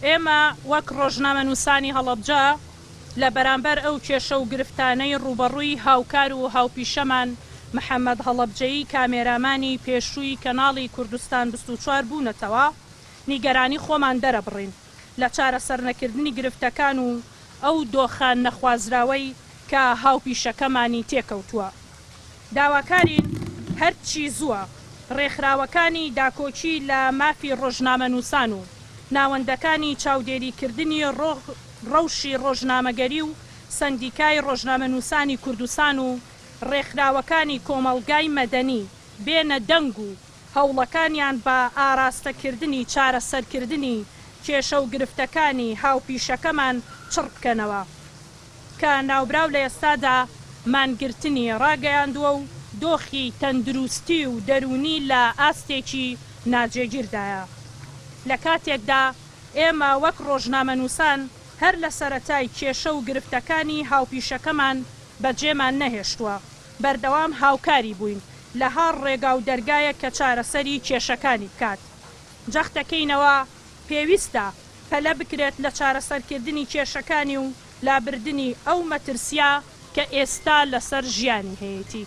ئێمە وەک ڕۆژنامەنووسانی هەڵەبجە لە بەرامبەر ئەو کێشە و گرفتانەی ڕووبەڕووی هاوکار و هاوپیشەمان محەمەد هەڵەبجەیی کامێرامانی پێشووی کەناڵی کوردستان 24 بوونەتەوە نیگەرانی خۆمان دەرەبڕین لە چارەسەرنەکردنی گرفتەکان و ئەو دۆخە نەخوازراوەی کە هاوپیشەکەمانی تێکەوتووە. داواکارین هەرچی زووە ڕێکخراوەکانی داکۆکی لە مافی ڕۆژنامەنووسان و ناوەندەکانی چاودێریکردنی ڕەوشی ڕۆژنامەگەری و سەندیکای ڕۆژنامەنووسانی کوردستان و ڕێکخراوەکانی کۆمەڵگای مەدەنی بێنە دەنگ و هەوڵەکانیان بە ئاراستەکردنی چارەسەرکردنی کێشە و گرفتەکانی هاوپیشەکەمان چڕ بکەنەوە. کە ناوبراو لە ئێستادا مانگرتنی ڕاگەیاندووە و دۆخی تەندروستی و دەروونی لە ئاستێکی ناجێگیردایە. لە کاتێکدا ئێمە وەک ڕۆژنامەنووسان هەر لە سەرەتای کێشە و گرفتەکانی هاوپیشەکەمان بەجێمان نەهێشتووە، بەردەوام هاوکاری بووین لە هەڕ ڕێگا و دەرگایەک کە چارەسەری کێشەکانی بکات. جەختدەکەینەوە پێویستە پەلە بکرێت لە چارەسەرکردنی کێشەکانی و لابردنی ئەو مەترسییە کە ئێستا لەسەر ژیانی هەیەتی.